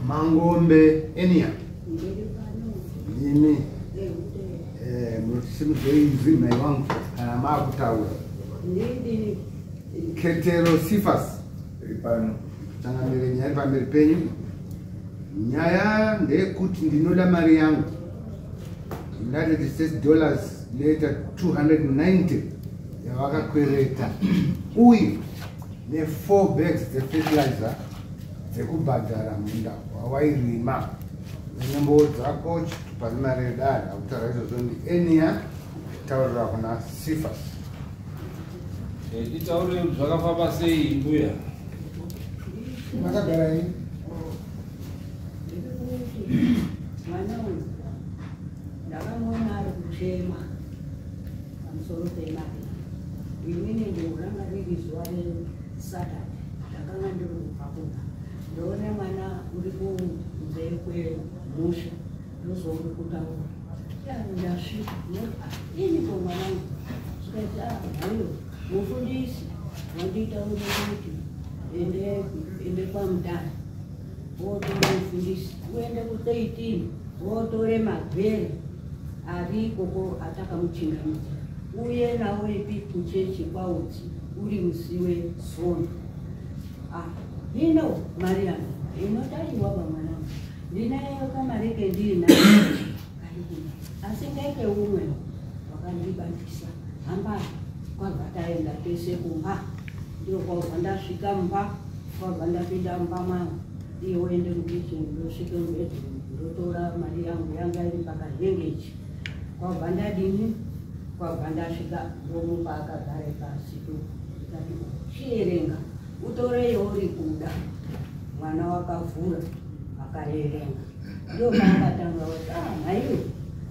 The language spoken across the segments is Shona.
Mangombe Enia. Ndini. Munotisimudzei izwi mai vangu kana maakutaura. Ndini. Ketero Sifas. Iri pano. Changamire, nyaya iri pamberi penyu. Nyaya ndeyekuti ndinoda mari yangu. United States dollars inoita 290 yavakakwereta uye ne4 bags dzefertilizer dzekubhadhara munda wawairima nenyambo dzako chitupa nemari yedare. Akutaura izvozvo ndi Enia taurira kuna Sifas. Titaure kuti zvakafamba sei, mbuya. Makagara ini. Mwana uyu ndakamuona ari kuchema pamusoro pemari. Inini ndiuranga riri zuva reSaturday, ndakanga ndiri kubva kumba, ndoona mwana uri kunze kwemusha, ndozouri kutaura ya ndasvika ini ko mwanangu, zvikati, "Ah, hayo mufundisi wanditaure kuti ende kwaMutare, wotore mufundisi, uende ku13, wotore mabheri ari ikoko atakamuchingamidza, uye nawo ipi kuchechi kwaudzi uri musi weSondo." Ah, hino mari yangu inotariwa pamwanangu, ndinayo kamari kendinayo kari kuno, asi ndeke umwe wakandibatisa hamba. Kwabva taenda tese kumba, ndio kwabva ndasvika mumba, kwabva ndapinda mumba mangu, iye woende mukitchen, ndosvike mubedroom, ndotora mari yangu yanga iri pakahengechi, kwabva ndadini, kwabva ndasvika ndomupa akagare pasi tu, ndikati, "Chierenga utore yauri kuda." Mwana wakavhura akaerenga, ndio paakatanga kuti, "Ah, maiwe,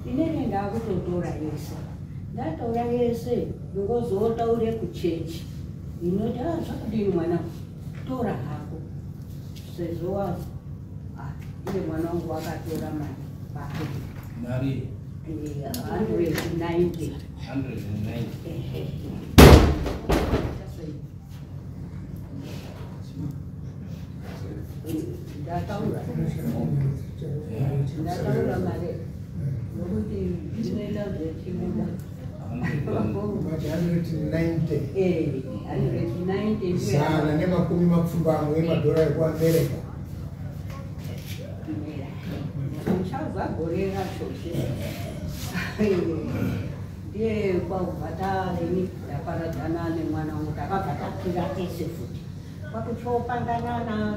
inini ndakutotora yese, ndatora yese, ndingozotaure kuchechi." Inoti, "Ah, zvakadini mwana, tora hako sezvo wa." Ah, iye mwana wangu wakatora mari pake. Mari? 190. 190. Ehe. Ndataura mari nokuti ndinoita zvechibuda. Mati 190? 190. 180 emadhora ekuAmerica. Uchabva gore racho ndiye kwabva tarini ndaparadzana nemwana wangu, takabva takwira tese futi kwakuchopangana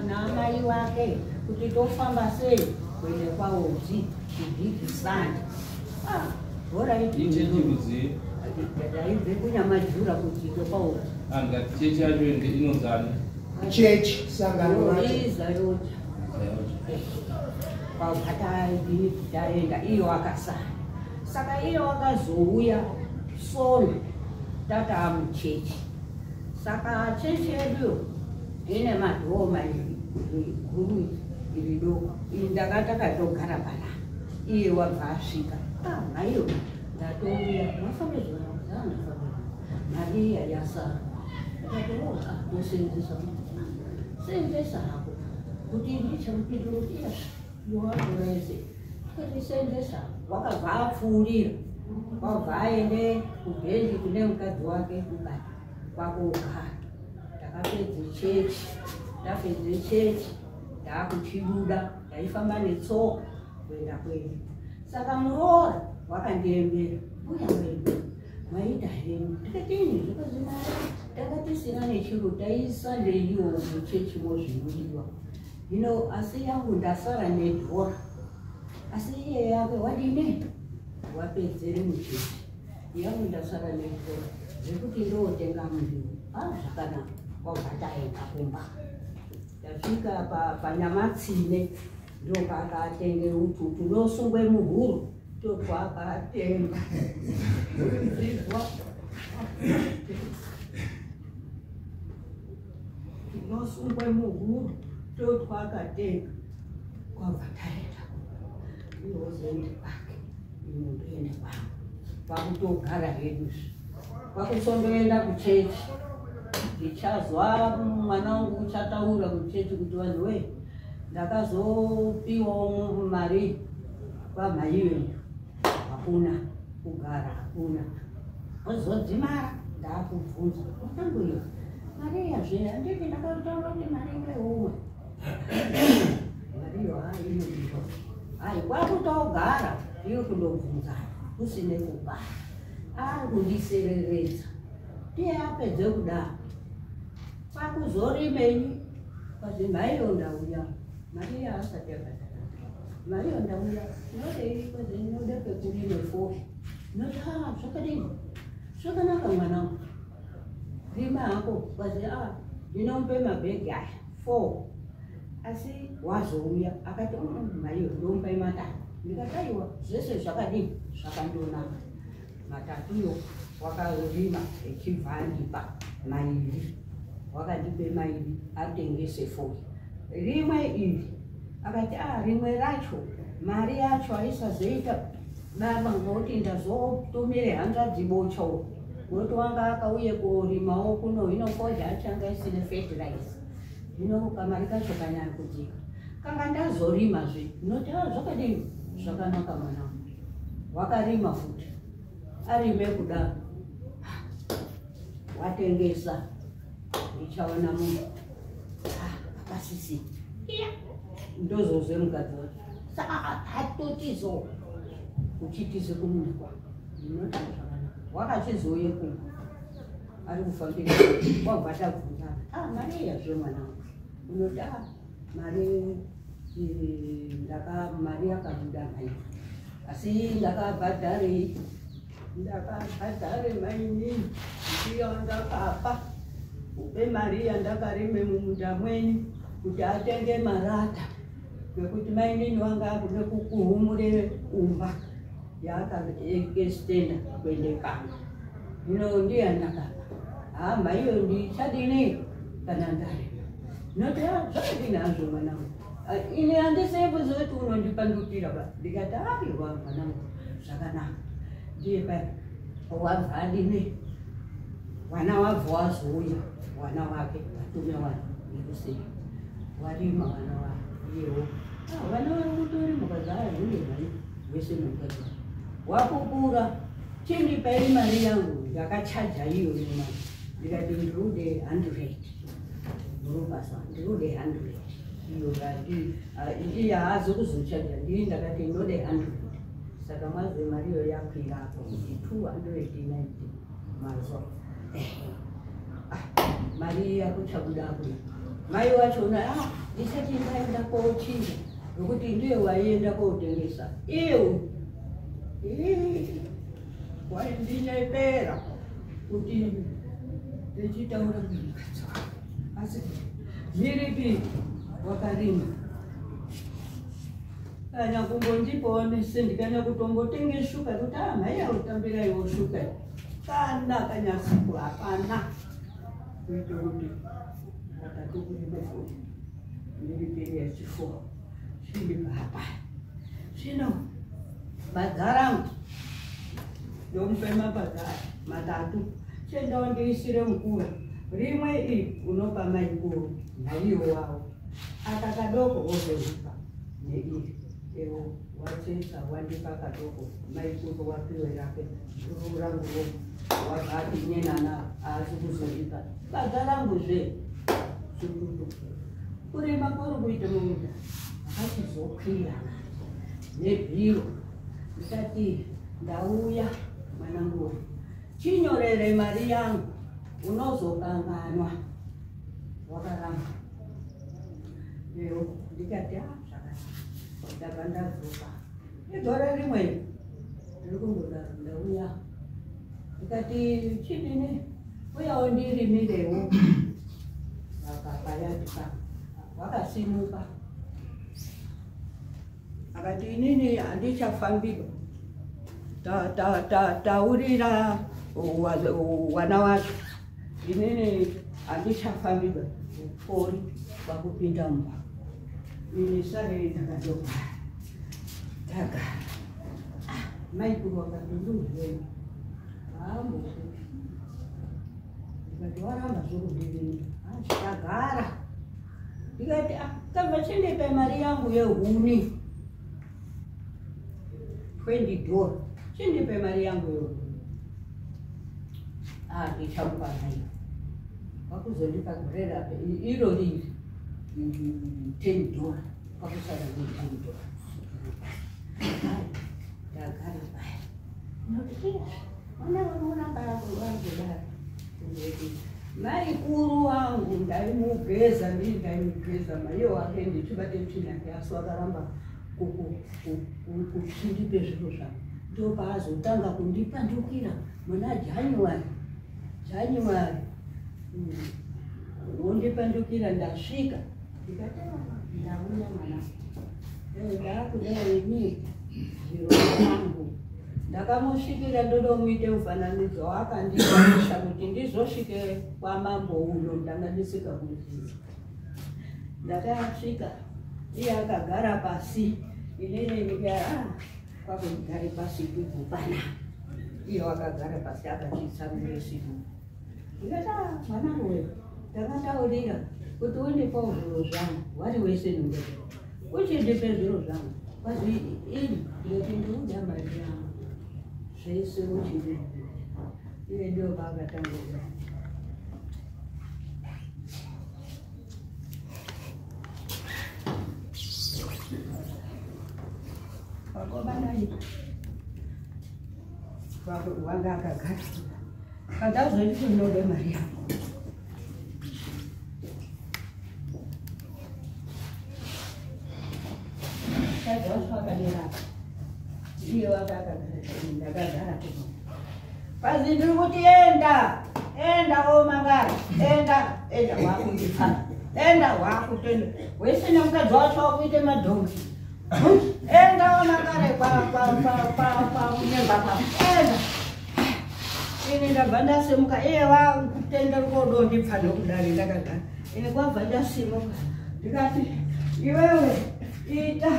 naamai wake kuti tofamba sei kuenda kwaOdzi kuBig Sand. Alright. Ichechi kudzi? Ndaibve kuNyamajura kudziko kwaOdzi. Andikati chechi yacho ende inonzani? Chechi, sangano racho. IZayoja. Kwabva taidini taenda, iyo akasara. Saka iye wakazouya Sono tataa muchechi. Saka chechi yeduyo ine madoor mairi, guru iri doko. Iyi ndanga takatogara panapa, iye wabva asvika, "Ah, maiyo, ndatouya, mafambe zvakanaka?" "Ndafamba, mari iya yasara." Ndikati, "Oh, ah, tosenzesa, senzesa hako." Kuti ndichamupindura kuti, "Iya, yowatora yese." Tikati, "Senzesa." Wakabva apfuurira, wabva aende kubhenji kune mukadzi wake mukati kwakogara. Takapedze chechi, ndapedze chechi ndaakuchibuda, ndaifamba netsoka kuenda kwedu. Saka muroora wakandiembera, "Mbuya wedu, maita henyu." Ndikatini zvikazi mari tanga tisina nechiro, taisa neiwo muchechimo zvinodiwa hino, asi yangu ndasara nedhora, asi iye yake wadini wapedzere muchechi, yangu ndasara nedhora zvekuti ndotenga muriwo. Ah, zvakanaka. Kwabva taenda kumba, tasvika paNyamatsine ndopaakatenge utu tunosungwe muhuro, totwakatenga zizwa tinosungwe muhuro, totwakatenga. Kwabva taenda, iye wozoende kwake, ine ndoende kwangu, kwakutogara hedu, kwakusondoenda kuchechi. Ndichazwa mwana wangu uchataura kuchechi kuti, "Vanhu wee, Ndakazopiwawo mari kwamhaiwe, hakuna kugara, hakuna. Ozodzimara ndakubvunza mwanangu, mari iyazve handiti ndakataura kuti mari ngeumwe, mariyo hainodiwa. Hai, kwakutogara iyo kundobvunzana kusine kupa, ari kundisereredza. Ndiye apedze kudaro kwakuzorimenyi kwazi mhaiyo ndauya, mari yaasati abhadhara, mariyo ndauya ndinodei? Kwazi ndinode pekurime foshi. Ndinoti ha, zvakadini, zvakanaka mwanangu, rima hako. Kwazi a, ndinomupe mabhegi aya 4, asi wazouya akati maiyo ndomupai 3. Ndikati aiwa, zvese zvakadini, zvakandonaka. 3yo wakarima echibva andipa 2, wakandipe 2 atengese 4. Rimwe iri akati a, rimwe racho mari yacho haisazoita baba, ngokuti ndazotumire hanzvadzi bocho, ngokuti wanga akauye korimawo kuno, hino fodya achanga isine fertilizer, hino kamari kacho kanyanya kudzika, kanga ndazorimazve. Ndinoti a, zvakadini, zvakanaka mwanangu. Wakarima futi, arime kudaro watengesa, ndichaona munhu akasisi ndozozve mukadzi wacho saka hatotizo uchitize kumunda kwako. Ndinoti zvakanaka. Wakachizouye kumba ari kufambira, kwabva tabvunzana, a, mari iyazve mwanangu, unoti a, mari ndaka mari yakabuda mai, asi ndakabhadhare, ndakabhadhare mainini, ndiyo ndakapa upe mari yandakarime mumunda mwenyu kuti atenge marata, ngekuti mainini wanga akude kukuhumure umba yaakaestenda kuende pano, hino ndiye ndakapa. Hama iyo ndichadini kana ndarima? Ndinoti zvakadini hazvo mwanangu, ini handiseibuzi kuti unondipandukira ba. Ndikati aiwa mwanangu, zvakanaka. Ndiye pai wabva adini, wana wabva wazouya, wana wake vatume wana nekusei warima wana wake iyewo wana vari kutorima kazaa hunge mari wese nemukadzi wake wakukura, chindipai mari yangu ndakachaja iyoyo mari. Ndikati ndirude 100 murubasa, ndirude 100 iyo iye haazi kuzochaja, ndii ndakati ndode 100, saka mazwe mari iyo yakwira apo kuti 290 mazwa mari yakuchabuda apo. Mai wachona ndisati ndaenda kochinja, nokuti ndiye waienda kotengesa iye waindinyepera kuti ndichitaura kumukadzi wake, asi zviripi wakarima kana kumbondipawo nesendi kana kutombotenge shuka kuti a, mhai autambiraiwo shuka, kana kanyasiku hapana kuita kuti 3 kurime futi ndiri yechi4 chindipa hapana. Zvino badza rangu ndomupe mabadza 3, chendawo ndiisire mukura, rimwe iri unopa maikuru naiyo wavo, aka kadoko wozoripa neiri ewo watsetsa wandipa kadoko, maikuru wapiwe rake, guru ranguwo wabva ati nyenana haasi kuzoripa badza rangu zve sututu. Kurima kuri kuita mumunda akachizokwirana nebhiro. Ndikati ndauya mwanangu, chinyorere mari yangu, unozokanganwa. Wakaramba eo. Ndikati a, zvakanaka. Ndabva ndadzoka igore rimwe ndiri kungodaro, ndauya ndikati chidini, uyawo ndirimirewo payadi pa. Wakasimuka akati inini handichafambiba, taurira wana wacho, inini handichafambiba pori. Kwakupinda mumba, ini sarei ndakadogara, ndagara. Maikuru wakati nduzveni haambokuti, ndikati waramba zvokudirira, tagara. Ndikati ah, kabva chindipe mari yangu yehuni $20, chindipe mari yangu yehuni. Ah, ndichamupa nayo. Wakuzondipa gore rape iro riri $10, kwakusara ne $10. Ndagara paya. Ndinoti mwana unoramba akudaro. Mai kuru wangu ndaimugeza, ndini ndaimugeza mai wake ndichibate tsvina yake, asi wakaramba kuti ndipe zviro zvangu. Ndopaazotanga kundipandukira muna January. January wondipandukira. Ndasvika ndikati, "Ah, ndauya mwana, ndaakuda ini zviro zvangu." Ndakamusvikira ndodomuite mufananidzo wakandiisa kuti ndizosvike kwamambo uno. Ndanga ndisikamuzivi. Ndakasvika, iye akagara pasi, inini ndika ah, kwakugare pasi kubvupana. Iye wakagara pasi akachitsamire simu. Ndikati, "Ah, mwanangu wewe, ndakataurira kuti undipawo zviro zvangu wari wese nongete uchindipe zviro zvangu kwazi ini." Ndikati, "Ndikuda mari yangu zvese uchindi." Iye ndio paakatanga. Vakomana wanga akagara pandazoti ndinode mari yangu. Mukadzi wacho akadera, iye wanga akagara, ndakagara kuno. Kwazi ndiri kuti enda, enda womangara, enda, enda wakundipa, enda wakutenda wese nemukadzi wacho wakuite madhongi. Enda womangare kwakunyemba kwako, enda. Ini ndabva ndasimuka, iye wakutenda kodondipfa nokudari ndakagara. Ini kwabva ndasimuka ndikati, "Iwewe ita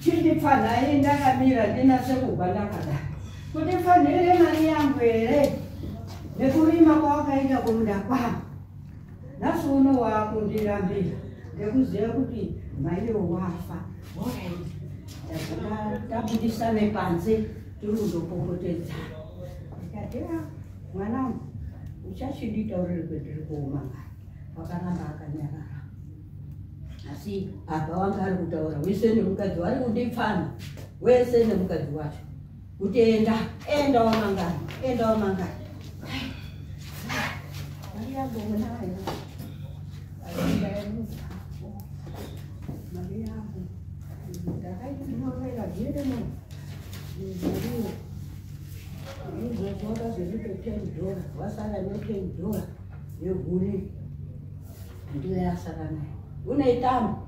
chindipfanhai ndakamira ndinase kugwa ndakadai kuti pfanhire mari yangu here nekurima kwawakaita kumunda kwangu. Nhasi uno wakundirambira ndekuziva kuti maiyo wafa. Alright." Ndabva tabudisane panze tiri kundopopotedzana. Ndikati, "Ah, mwanangu, uchachinditaurire kwendiri kuumangana." Wakaramba akanyarara, asi apa wanga ari kutaura wese nemukadzi wari kundipfana wese nemukadzi wacho kuti enda, enda wamangana, enda wamangana. Mari yangu munayo, mari yangu ndakainorera zvirimo mariyo. Izvozvo wakazondipe $10, wasara ne $10 yehuni, ndiyo yasara nayo. Une tambo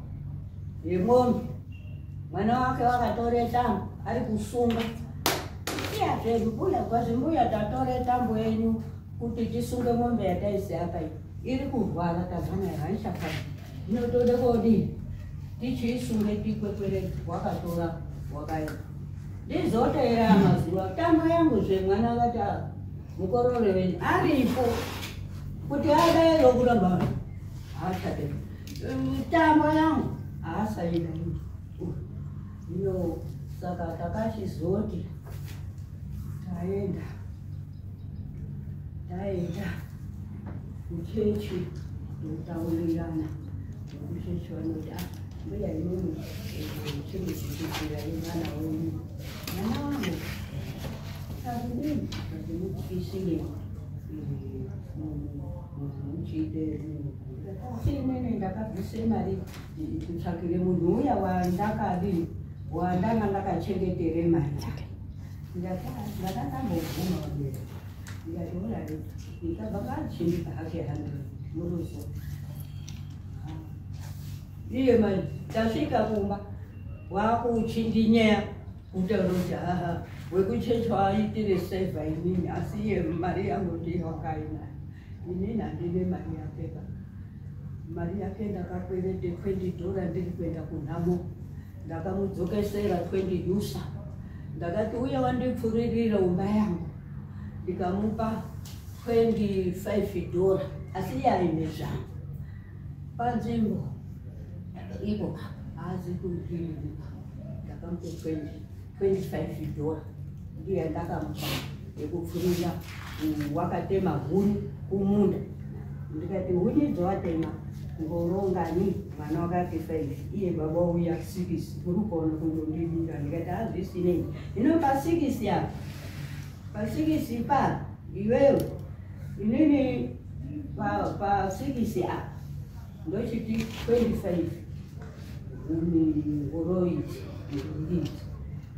yemombe, mwana wake wakatore tambo ari kusunga. Iyazve mbuya, kwazi mbuya, tatore tambo yenyu kuti tisunge mombe yataisi apa iyi iri kurwara, tabva nayo haichafamba, inotode kodini tichiisunge tikwekwereke. Wakatora wakaenda. Ndizoteera mazuva tambo yangu zve mwana akati, "Ah, mukorore wenyu aripo kuti adairo kuramba haachade tambo yangu haasaida." Ino saka takachizoti taenda, taenda kuchechi totaurirana. Kuchechi vanoti, "Ah, mbuya, imimi chimudzikitsirai mwana wenyu." Mwana wangu akudini kazimupisire muchiite, asi inene ndakabvise mari kutsvakire munhu uya wandakadini wandanga ndakachengetere mari yake. Ndikati, "Ah, ndakatambobvuma vabereki." Ndikati, "Alright." Ndikabva ngachindipa hake 100 muruzo iye. Manje tasvika kumba wakuchindinyeya kutaura kuti haha, wekuchechi waitire sevha inini, asi iye mari yangu ndiyo wakainayo, inini handine mari yake ba. Mari yake ndakakwerete $20 ndiri kuenda kunhamo, ndakamudzokesera 20 USA. Ndakati uye wandipfuririra umba yangu, ndikamupa $25, asi iye aine zvangu panzvimbo. Ipo haazi kundipa. Ndakamupa $25 ndiyo yandakamupa yekupfurira. Wakatema huni kumunda, ndikati huni dzawatema ngorongani? Mwana wakati 5, iye baba uya 6, uri kuona kundondibira. Ndikati hazvisinei, ino pa6 apa, pa6 pa iwewe inini pa6 apa ndochiti 25 huni ngoro idzi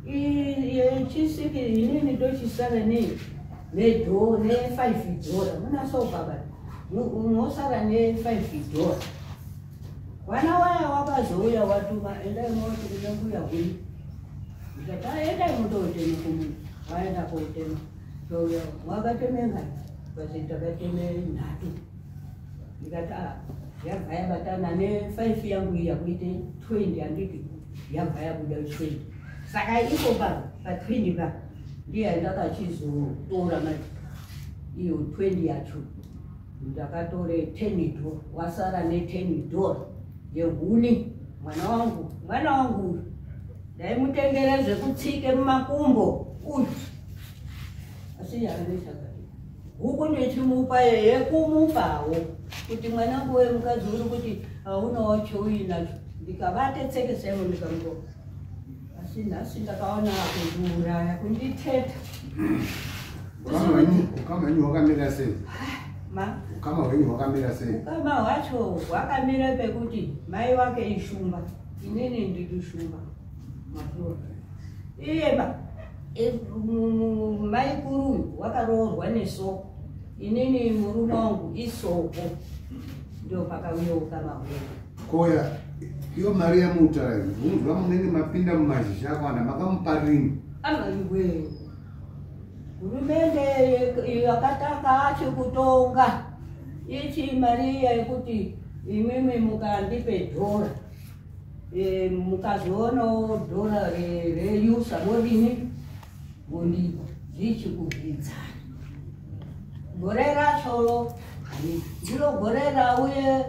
idzi yechisiki, inini ndochisara ne $5. Munasobaba unosara ne $5. Wana waya wakazouya watuma, endai moti kune mbuya huni. Ndikati endai mutotema kumunda. Waenda kotema, touya wakateme ngani? Basi takateme 3. Ndikati a yabva yabatana ne5 yangu iya kuite 20, handiti yabva yabuda 20? Saka ipo pa20 pa ndiye ndakachizotora manje iyo 20 yacho. Ndakatore $10, wasara ne$10 yehuni. Mwana wangu, mwana wangu uyu ndaimutengera zvekutsike mumakumbo uyu, asi yaanechakati huku ndichimupa yekumupawo kuti mwanangu wemukadzi uri kuti haunawo chouinacho. Ndikavate tsekesemo ndikambo, asi nhasi ndakaona kundiuraya, kunditeta. Ukama hwenyu hwakamira sei? Ma Ukama hwenyu hwakamira sei? Ukama hwacho hwakamira pekuti mai wake ishumba, inini ndiri shumba makuru. Iye mai kuru uyu wakaroorwa nesoko, inini murume wangu isoko, ndo pakauya ukama hwedu. Koya iyo mari yamutaura iyi, munzwa munenge mapinda mumazhizha akawanda, makamupa rini? Amaiwe, hurumende yakatanga achi kutonga ichi mari iya yekuti imwimwi mukandipe dhora, mukazoonawo dhora reyusa modini mondipa, zvichi kubvidzana. Gore rachoro ndiro gore rauye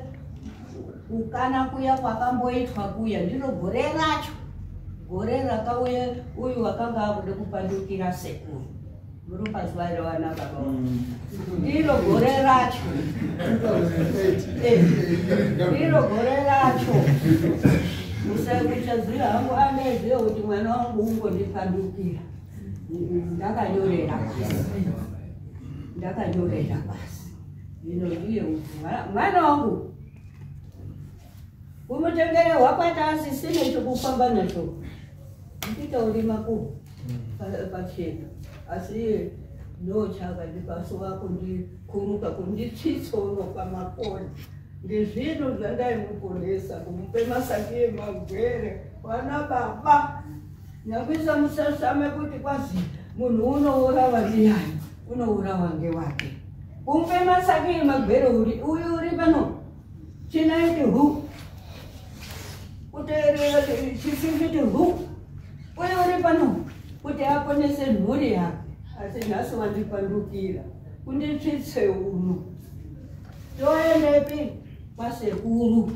kukana kuya kwakamboitwa kuya, ndiro gore racho, gore rakauye uyu wakanga akude kupandukira sekuru. Muri pazuva iro vana baba wangu. Ndiro gore racho. Ndiro gore racho. Usakuchaziva hangu, anaiziva kuti mwana wangu ungondipandukira. Ndakanyorera pasi, ndakanyorera pasi. Ino ndiye kuti mwana wangu kumutengere hwakwata asisine chokufamba nacho, nditauri makuhu pachena, asi iye ndochakandipasuwa kundikuruka kunditsitsono pamakona. Ndizvino zvandaimuponesa kumupe masaki emagwere. Wana baba, nyakuisa musasame kuti kwazi munhu unourawa ndiyani, unourawa ngewake. Kumupe masaki emagwere uri uyu uri pano chinaiti hu kuteerera chififiti hu uyu uri pano kuti aponese mhuri yake, asi nhasi wandipandukira kunditsvitse uno. Toendepi? Kwasekuru.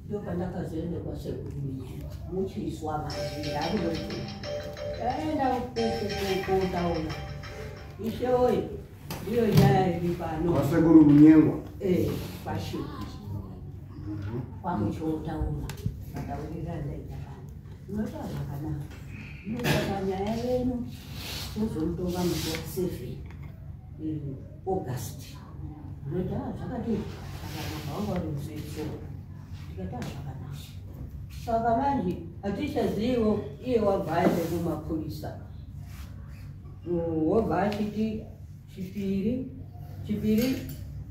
Ndopandakazoenda kwasekuru muchiiswa manje ndakunoti taenda kotaura ishe woye, ndiyo nyaya iri pano. Kwasekuru Munyengwa? Eh, kwashuku kwakuchotaura mataurira ndaita pano unotaura zvakanaka. Inosaka nyaya yenu tozomutonga musi wa7 August. Unoti a zvakadii, zvakanaka, wanga uri musi wetsoro. Ndikati a zvakanaka. Saka manje hatichaziviwo iye wabva aende kumapurisa. Wobva achiti chipiri, chipiri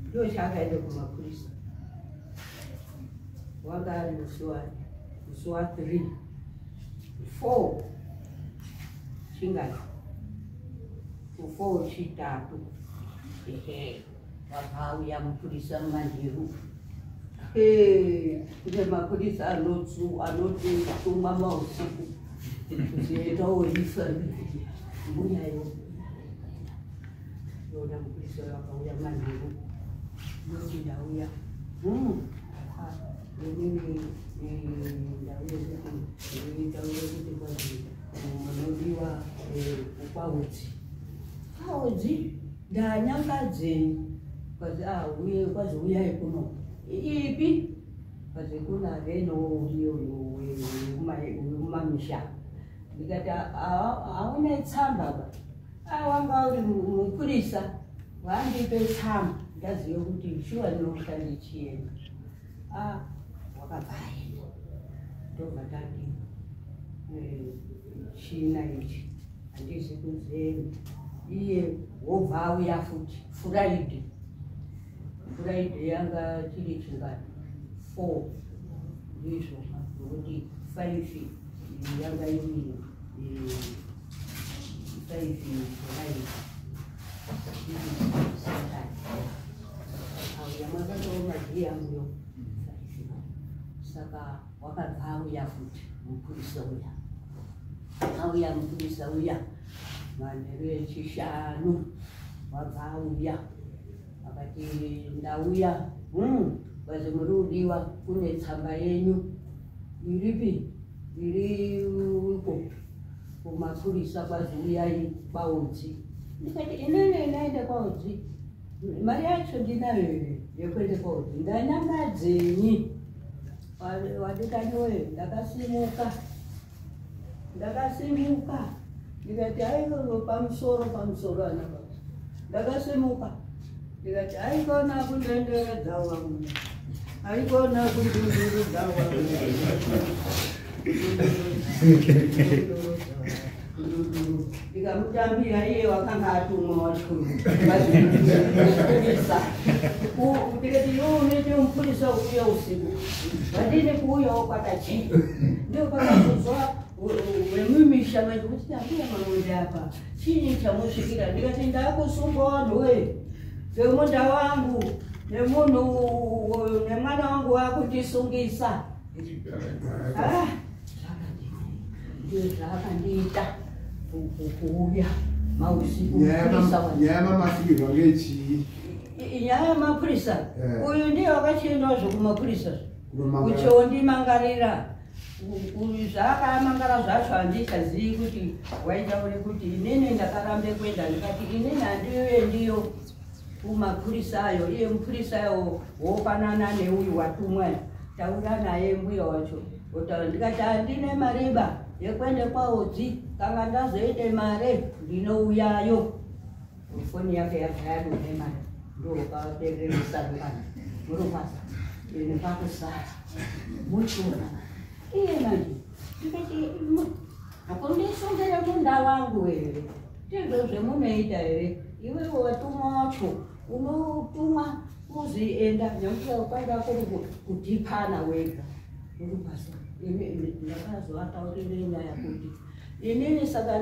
ndo chaakaenda kumapurisa, wanga ari musi wa3, 4 chingani, ku4 chitatu. Ehe, wabva auya mupurisa manheru. Kune mapurisa anotumwa mausiku kuzoitawo ifa mbuyayo. Yona mupurisa wakauya manheru, noti ndauya. Inini ndauye kuti nditaure kuti kwazi munodiwa kwaudzi. Kwaudzi ndanyangadzeni. Kwazi uye kwazi uyai kuno. Ipi? Kwazi kuna reno uriyo wemumamisha. Ndikati hauna tsamba ba. Wanga uri mupurisa wandipe tsamba ndazive kuti shuwa ndinomuka ndichienda. Wakabva aenda. Ndobva tati china ichi handizi kuziva. Iye wobva auya futi Friday. Friday yanga chiri chingani 4 ndizvo nokuti 5 yanga iri 5 Friday. Auya makatooma yanguyo 5. Saka wakabva auya futi mupurisa uya. Auya mupurisa uya manheru echishanu wabva auya akati ndauya kwazi muri kudiwa kune tsamba yenyu iripi iriko kumapurisa kwazi uyai kwaudzi. Ndikati inini ndaenda kwaudzi mari yacho ndinayo yekuenda kwaudzi ndanyangadzeni. Wadikani ndakasimuka ndikati aiwa pamusoro ana baba. Ndakasimuka ndikati aikona kundenderedza wangu aikona kundunduridza wangu. Ndikamutambira iye wakanga atumwa wacho mupurisa. Ndikati iwe unoite mupurisa uya usiku vadini kuuyawo kwatachii. Ndio pakazozwa wemumisha manje kuti ambuya mamonde apa chinyi chamusvikira. Ndikati ndakusungwa vanhu we ngemunda wangu nemunhu nemwana wangu wakutisungisa. Ndio zvaakandiita kuuya mausiku. Nyaya yamamasvikirwa ngechii? Nyaya yamapurisa uyu ndiye wakachiendawo zvekumapurisa kuchondimangarira. Zvaakamangara zvacho handichazivi kuti waitaure kuti inini ndakarambe kuenda. Ndikati inini handiendiyo kumapurisa ayo. Iye mupurisa ayo wofanana neuyu watumwa taura naye mbuya wacho. Ndikati handine mariba yekuende kwaudzi kanga ndazoite mare ndinouyayo. Foni yake yabva yadonhe mari ndokapereresa mukana murupasa ini pakusara muchiona. Iye manje ndikati akundisungire munda wangu here ndizvo zvemunoita here? Iwewe watumwa wacho unotumwa kuzienda nyamusa kwanga kuri kudhipana wega. Murupasa ndakazoataurire nyaya kuti inini saka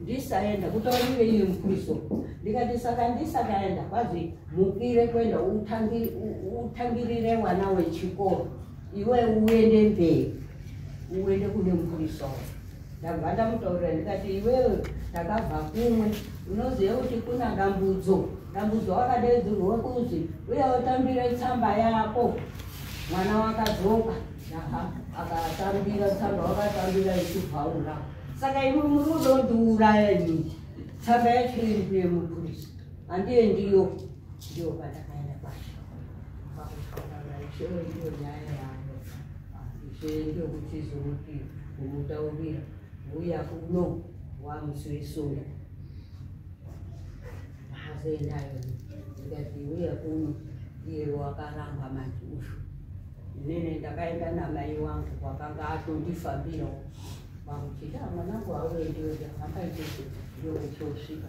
ndisaenda kutaurire iye mukristo. Ndikati saka ndisakaenda kwazi mukire kuenda utangirire mwana wechikoro iwe uende mberi uende kune mupurisa. Ndabva ndamutaurira ndikati iwewe ndakabva kumwe unoziva kuti kuna dambudzo. Dambudzo wakadaidzirwa kuzi uya utambire tsamba yako. Mwana wakadzoka akatambira tsamba wakatambira ichibvaura. Saka imwe muri kudondiuraya inini. Tsamba yacho iri kuye mupurisa handiendiyo. Ndiyo pandakaenda kwacho kwakutaura ishe ndiyo nyaya yayo. Ishe ndiyo kuchizoti kumutaurira uya kuno wamusi wesonda. Ndakazoendayo ndikati uya kuno iye wakaramba manje uyu. Inini ndakaenda namai wangu wakanga atondifambirawo kwakuchiti mwanangu auendiwe ndahamba chete ndokuchosvika.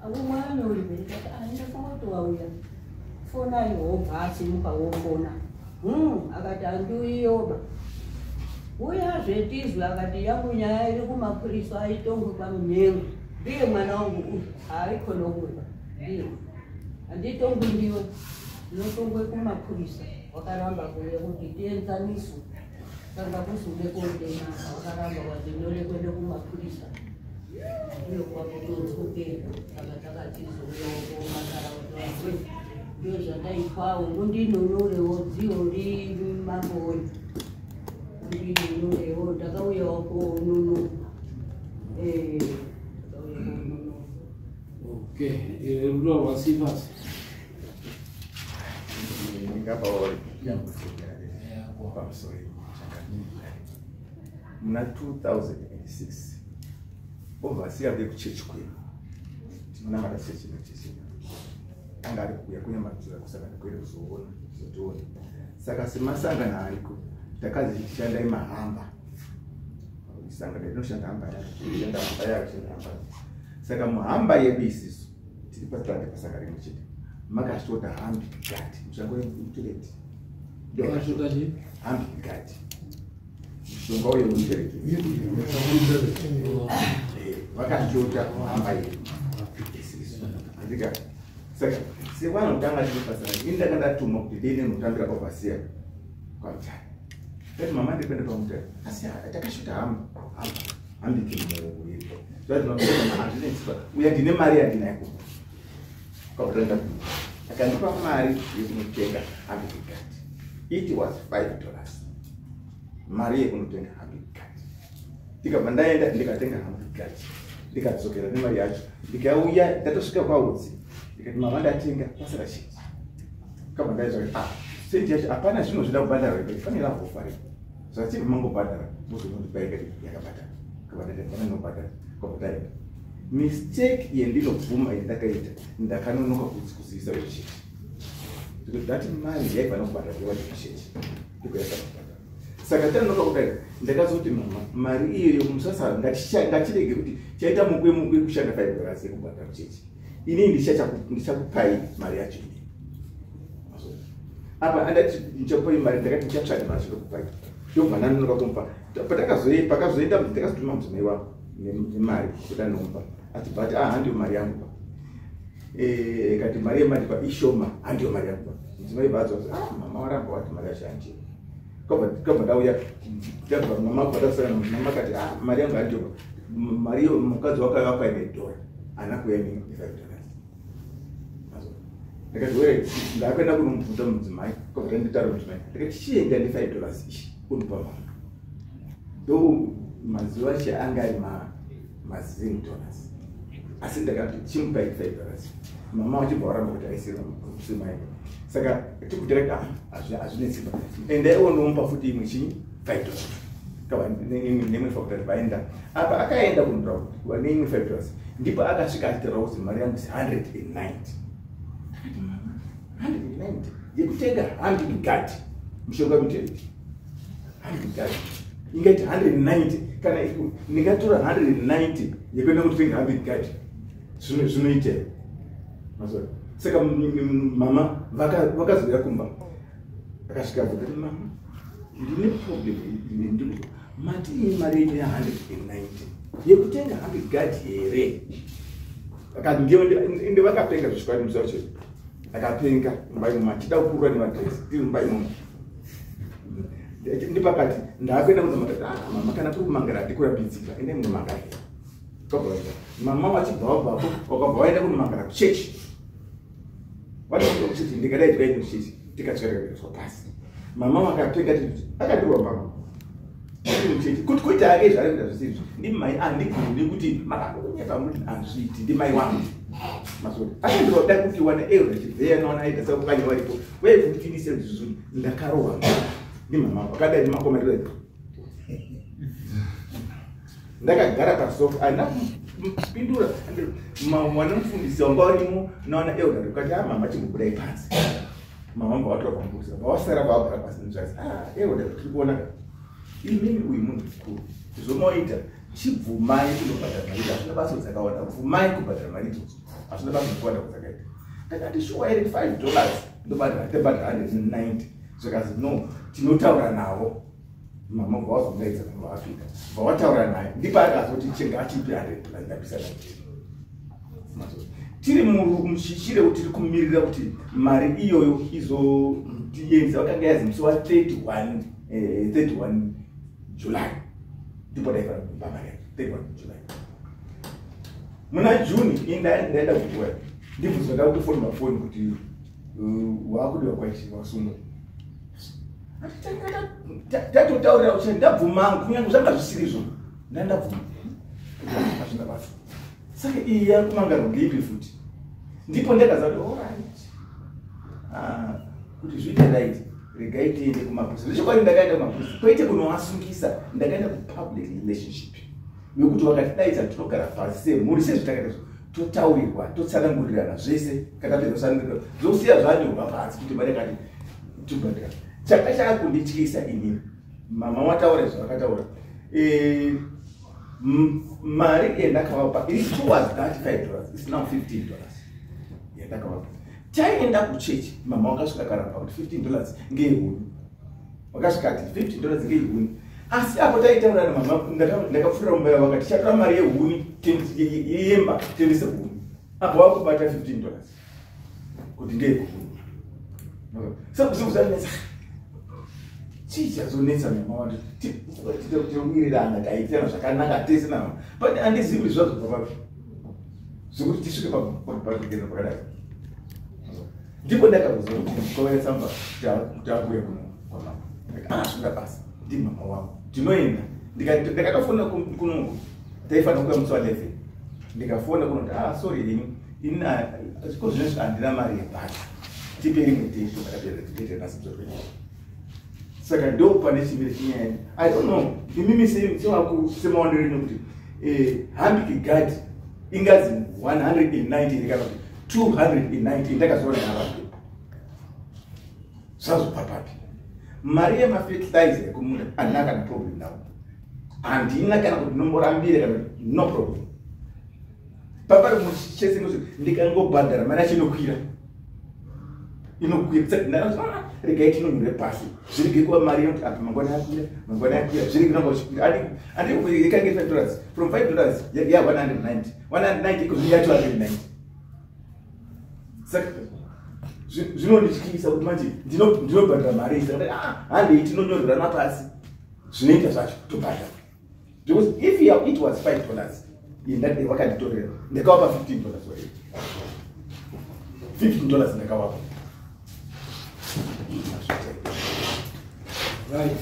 Umwe uri ndikati ndafunga kuti wauya fonai wobva asimuka wofona. Akati handiuyiyoba. Uya zvetizwe akati yangu nyaya iri kumapurisa aitongwe kwamunyengo. Ndiye mwana wangu uyu haikhona kuba ndiye handitongwi ndiwe ndinotongwe kumapurisa. Wakaramba kuuya kuti tienzaniswe kanga kusude kondema. Wakaramba kwazi ndinode kuende kumapurisa. Ndiyo kwakutodzokera. Saka takachizouyawo komakara kuti vazwe ndio zvandaitwawo mundinonorewo dziyo rimamboyo. Ndiri uno, ndakauyawo kunono. Ndakauya kunono. Okay, rudo rwasifasi. Ndingapawo pamusoro muna 2006 overseer vekuchechi kwedu, tinonamata chechi nechechi, anga ari kuuya kunyamadzira kusangana kwedu kuzoona, kuzotiona. Saka semasangano ariko, takazi tishandai mahamba. Sangano rinoshanda hamba yake, shanda hamba yake, shanda hamba. Saka muhamba yedu isisu tiri pasitande pasangano rimwe chete, makashota Humping Guard, mushonga wemutoilet. Makashota chii? Humping Guard, mushonga uye wemutoilet. Vakashota hamba yedu isisu, andika. Saka sevanhu tanga tiri pasangano, ini ndanga ndatumwa kuti ndiende notambira overseer kwaMutare. Ndati, "Mama, ndikuenda kwaMutare, asi takashota hamba hambiki muiripo." Hazvinetswa, uya ndine mari yandinayo kwabva. Akandipa mari yekunotenga Humping Guard. It was $5, mari yekunotenga Humping Guard. Ndikabva ndaenda, ndikatenga Humping Guard, ndikadzokera nemari yacho, ndikauya. Ndatosvika kwaudzi, ndikati, "Mama, ndatenga, pasara chii?" Kabva ndaizva, "Ah, sendi yacho hapana zvimwe zvida kubhadhara, fanira kufari zvachibva mangobhadhara, muzonondipa." Ikati yakabhadhara, kabva ndaita pana nobhadhara. Kabva taenda. Mistake yendinobvuma yandakaita, ndakanonoka kuzivisa vechechi, because that mari yaibva nokubhadhara yevachechi ikoyasana kubhadhara. Saka tanonoka kudai, ndakazoti, "Mama, mari iyoyo musasa, ngatirege kuti chaita mukwe mukwe kushanda $5 yekubhadhara kuchechi. Inini ndichakupai mari yacho inini." Apa andati ndichakupai mari, ndakati ndichatsvaga mari zvinokupai, ndobva ndanonoka kumupa. Pakazoenda, ndakazotuma mudzimai wangu nemari kuti anomupa. Achibva ati, "Ah, handiyo mari yangu pa." Kati mari yemandipa ishoma, handiyo mari yangu pa. Mudzimai bva adzoka, "Ah, mama waramba wati mari yacho handiyo." Kabva ndauya, tabva mama bvatasana, mama akati, "Ah, mari yangu handiyo mari iyo." Mukadzi wakauya wakauya nedhora, haana kuuya ne$5. Ndakati, "Were, ndakuenda kunomubvunza mudzimai." Kabva nditaura mudzimai, ndakati, "Chienda ne$5 ichi unopa mama." Ndo mazuva acho anga ari maZim dollars, asi ndakati, "Chimupai $5." Mama vachibva varamba kuti aisiremai. Saka tikuti hazvinetsimba, endai unomupa futi imwe chinyi, $5. Kava nemwe $5. Vaenda apa, akaenda kunotaura kuti neimwe $5, ndipo akasvika achitaura kuti mari yangu is 190. Ndakati, "Mama, 190 yekutenga Humping Guard, mushonga wemutoilet, Humping Guard ingaiti 190? Kana ndingatora 190 yekuenda kutenga Humping Guard, zvinoita here?" Saka mama vakazouya kumba, akasvika bvakati, "Mama, ndine problem. Mati ini mari yenyu ya190 yekutenga Humping Guard here?" Akati ndiyo. Ende vakapenga zvisvikwadi musi wacho, akapenga mumba imomo, achida kukurwa nemadresi tiri mumba imomo. Ndipakati ndakuenda kunomakati, "Ah, mama, kana kuri kumangara handikurapidzika, endai munomangara." Mama vachibva vabvapo, wakabva waenda kunomangara kuchechi. Watoenda kuchechi, ndikadai tikaenda kuchechi, tikatsvereka pasi. Mama vakapenga, akadirwa mama muchechi kuti kuita hake zvaari kuita zvisizvo. Ndimai, handigoni kuti makakunyepa muti hazviiti, ndimai wangu masori akandiroda kuti wana elder Chibveya nawana aita sakukanya varipo vaivhutinise zvizvo. Ndakarohwa ndimama vakadai nemakomariro, ndakagara pasofa, handina kupindura. Mwana mufundisi wanga warimo nawana elder ukati, "A, mama, chimbobudai panze." Mama vanga vatora pambusa, vawasara vavagara pasi. Nzvasi, "Ah, elder, tiri kuona imimi uyu munhu mukuru, zvomoita, chibvumai kunobhadhara mari, hazvina basa dzakawanda, bvumai kubhadhara mari idzodzo, hazvina basa dzakawanda kwadzakaita." Ndakati, "Shuwa here, $5 ndobhadhara, tobhadhara 190?" Zvikazi, "No, tinotaura navo." Mama vawazomudaidza, mama vafika, vawataura naye, ndipo akazoti chenga achipi $100, ndabisa 90. Tiri muchichire kuti tiri kumirira kuti mari iyoyo izotienza. Vakanga yazi musi wa31 31 July ndipo daifanira kupa mari yacho, 31 July. Muna June ndaenda kukuwa, ndibvunzwa, ndakutofoni mafoni kuti wakudiwa kwachi, wasungwa. Tatotaurira kuti ndabvuma kunyange zvanga zvisiri izvo, ndandabvuma hazvina basa. Saka iyi yakumangarwa ngeipi futi? Ndipo ndakaziva kuti alright, kuti zviite right, regai tiende kumapurisa. Zvechokwadi ndakaenda kumapurisa, kwete kunovasungisa, ndakaenda kupublic relationship nekuti vakatidaidza tinogara pasi semhuri sezvatakaita izvo, totaurirwa, totsanangurirana zvese. Katapedza kutsanangurirana, zvosiya zvanyorwa pasi kuti mari yakati tobhadhara. Changa chakundityisa inini, mama wataura zvavakataura, mari yandakavapa iri towards that $5 is now $15 yandakavapa. Taenda kuchechi, mama wakasvika karamba kuti $15 ngeyehuni, wakasvika ati $15 ngeyehuni. Asi apo taitaura namama, ndakapfuura mumba yavo, vakati tichatora mari yehuni yemba tiendese huni. Apo vakubata $15 kuti ngeyehuni. Saka chii chazonetsa mama wati tinowirirana, taitirana zvakanaka tese namama, but handizivi kuti zvazobva papi zvekuti tisvike pakugenda pakadai. Ndipo ndakazozwa kuti kwauya tsamba kuti akuuya kuno kwamama. Ndikati, ah, zvinoda basa, ndimama wangu, ndinoenda. Ndakatofona kunoku, taifanira kuuya musi wa11. Ndikafona kuno kuti, ah, sorry henyu, ini ko zvinezvi handina mari yebhasi, tipe rimwe day tobhadhara bhasi muzorwe. Saka ndo pane chimiro chinyaya. I don't know imimi sewakuru semaonero enyu kuti hambiki guard ingazi 190 kana kuti 290. Ndakazoona navapi zvazobva papi mari yemafertilizer yekumunda? Handina kana problem nawo, handina kana kuti nomborambire kana kuti no problem. Papari muchese nozi ndikangobhadhara mari yacho inokwira, inokwira. Saka ndakati, ah, regai tinonyore pasi, zvirege kuva mari yekuti apa mangwana yakwira, mangwana yakwira, zvirege kuramba uchikwira. Andi ikange $5, from $5 ya 190, 190 iko ya 290. Saka zvinondityisa kuti manje ndinobhadhara mari iyi. Saka ah, handei tinonyorerana pasi zvinoita zvacho, tobhadhara. Because if it was $5 wakanditorera, ndakawapa $15 already, $15 ndakawapa. Right,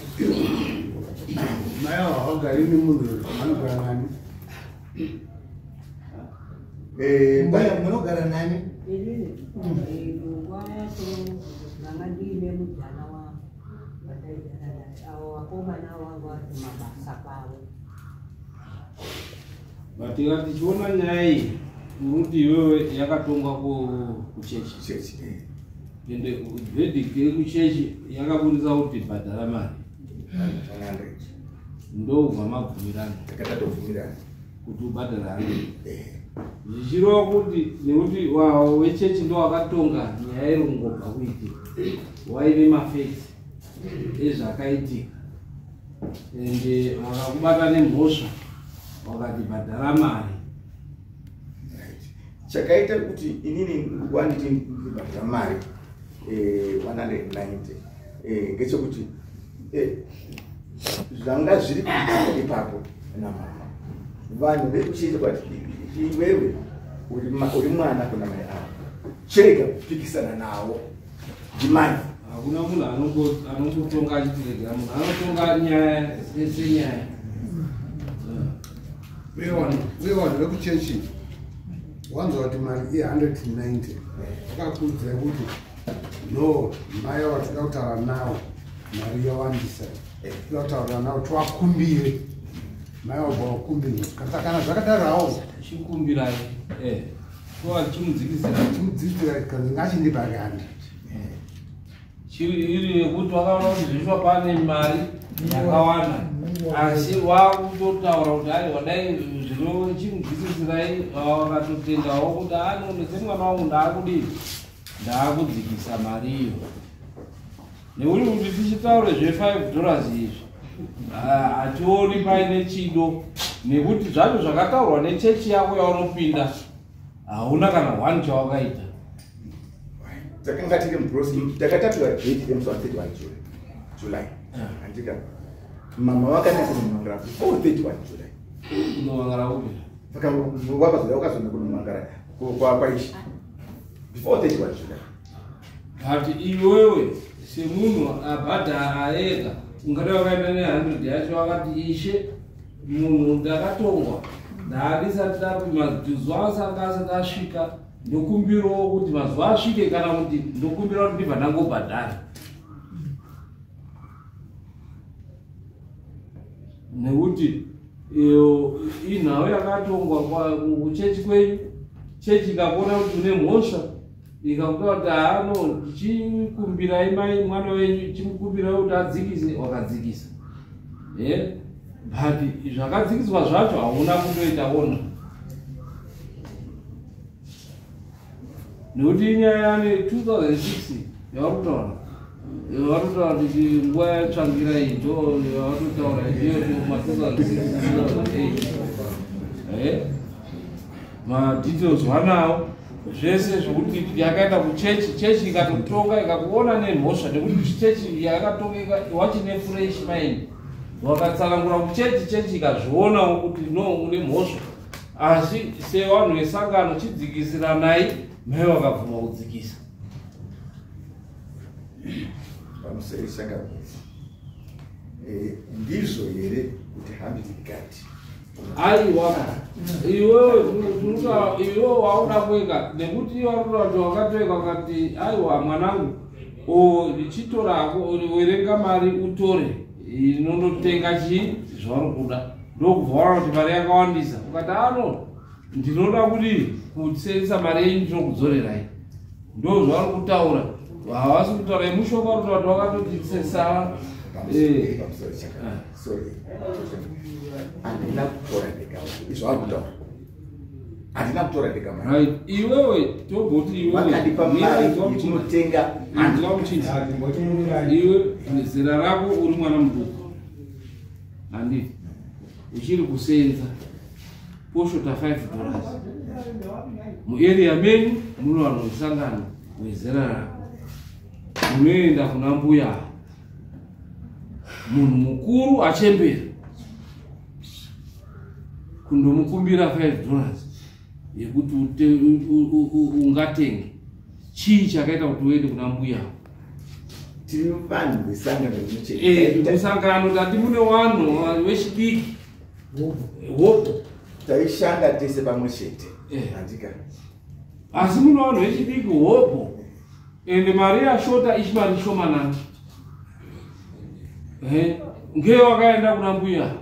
mai avo havagari nemunhu, vanogara nani? Mbuya, munogara nani? Inini nguva yacho ndanga ndiine mujana wangu wandaigara naye. Avo vakomana vangu vari kumabasa kwavo. But tikati tichiona nyaya iyi, uruti iwewe yakatongwa kuchechi. Chechi. Ende verdict yekuchechi yakabudisa kuti bhadhara mari 100. Ndobva mabvumirana Takatobvumirana kuti ubhadhara 100, zvichireva kuti nekuti wechechi ndo wakatonga nyaya iri kungobva kuitika, waive mafacts ezvakaitika, ende wakakubata nemhosva, wakati bhadhara mari. Right. Chakaita kuti inini wanditi ndibhadhara mari 190 ngechekuti zvanga zviri kuitika ipapo namama, vanhu vekuchechi kwati iwewe uri mwana kuna mai avo, chirega kupikisana nawo, ndimai. Hakuna munhu anongotonga achitiregera, munhu anotonga nyaya senyaya. Uye vanhu vekuchechi wanzwa kuti mari i190, vakakuudzai kuti no, mai ava toda kutaura nawo, mari yawandisa, toda kutaura nawo, tiwakumbire. Mai vabva vakumbirwa. Kana zvakadaro hawo. Chikumbirai, toa chimudzikisira. Chimudzikisira, kanzi ngachindipa 100. Iri yekuti wakaona kuti zvishwa pane mari yakawanda, asi wakutotaura kuti aiwa, dai zvino chimudzikisirai. Wakatotendawo kuti anoone semwana wangu, ndaakudii, ndaakudzikisa mari iyo. Nekuti kuti tichitaure zve$5 izvi, hationi paine chido, nekuti zvacho zvakataurwa nechechi yako yaunopinda, hauna kana one chawakaita. Takanga tiri muprocess, takatapiwa date remusi wa 31 July, andika mama vakaenda kunomangara before 31 July. Kunomangara upi? Wakazoda wakazoenda kunomangara kwaishi before 31 July. But iwewe Semunhu abhadhara ega, ungada wakaenda ne100 yacho, wakati ishe, munhu ndakatongwa, ndandisati mazuva asanga asati asvika, ndokumbirawo kuti mazuva asvike, kana kuti ndokumbira kuti ndibva ndangobhadhara, nekuti iyo inhau yakatongwa kuchechi kwenyu. Chechi ikakuona kuti une mhosva, ikakuta kuti haano, chikumbirai mai mwana wenyu, chimukumbirai kuti adzikise, wakadzikisa. But zvakadzikiswa zvacho hauna kundoita ona, nekuti inyaya yane 2006 yavari kutaura, vari kutaura kuti nguva yatsvangira iyi ndo yavari ndiyo ma 2006 2008. Madetails wanawo zvese zvokuti yakaenda kuchechi, chechi ikatotonga ikakuona nemhosva, nekuti chechi yakatongeka wachine fresh mind, wakatsanangura kuchechi, chechi ikazvionawo kuti no, une mhosva, asi sevanhu vesangano chidzikisiranai, mai vakabvuma kudzikisa. Pamuseri sangano, ndizvo here kuti hambi gati? Aiwa, iwewe iwewe wauda kueka, nekuti iwe wakuda kuti wakatoeka, ukati aiwa mwanangu, chitorako, werenga mari utore, inonotenga chii zvauri kuda. Ndokubva waona kuti mari yakawandisa, ukati ano ndinoda kuti kusenza mari yenyu, ndinokudzorerai. Ndo zvauri kutaura, havasi kutaura yemushonga, uri kutaura kuti wakatoti sesara. Pamusoro chaka, sorry, handina kutora ndega. Izvo vari kutaura, handina kutora ndega mari. Right, iwewe toboti iwewe Vakadipa mari yekunotenga. Handina kuchinja. Iwe zera rako uri mwana muduku, handiti? Uchiri kusenza, poshota $5 muarea menyu, muno vanhu vesangano wezera rako, munoenda kuna mbuya, munhu mukuru achembera, kundomukumbira $5 yekuti ungatenge chii. Chakaita kuti uende kuna mbuya? Tiri vanhu vesangano rimwe. Musangano tati mune vanhu vechidiki hopo. Taishanda tese pamwe chete. Handika? Asi mune vanhu vechidiki hopo, ende mari yashota ichi mari shomanani, ngeye wakaenda kuna mbuya?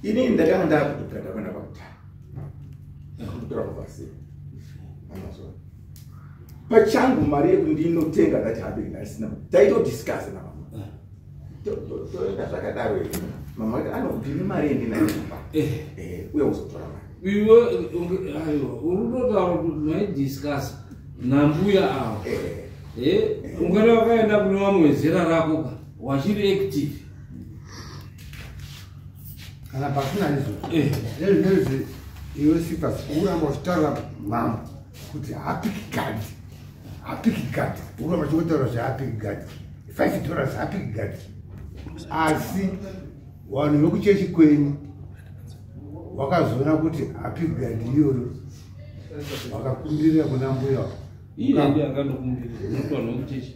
Inini ndakanga ndakutogada kuenda pakutanga kutora kuvasi amazuva pachangu mari yekundinotenga that habit ndasina. Taitodiscussa namama, toenda zvakadaro here? Mama ati ano ndine mari yendinayo kumba. Uya uzotora mari. Iwe aiwa, uri kutotaura kuti maidiscussa nambuya ava. Ungada wakaenda kune vamwe vezera rako ka wachiri active. Kana pasina izvo, nezvinezvi iwe Sifas uramba uchitaura mambo kuti hapiki gadi, hapiki gadi, uramba uchingotaura zvehapiki gadi, $5 hapiki gadi, asi vanhu vekuchechi kwenyu wakazoona kuti hapiki gadi iyoyo wakakumbirira kuna mbuya. Iye ndiye akandokumbirira, not vanhu vekuchechi.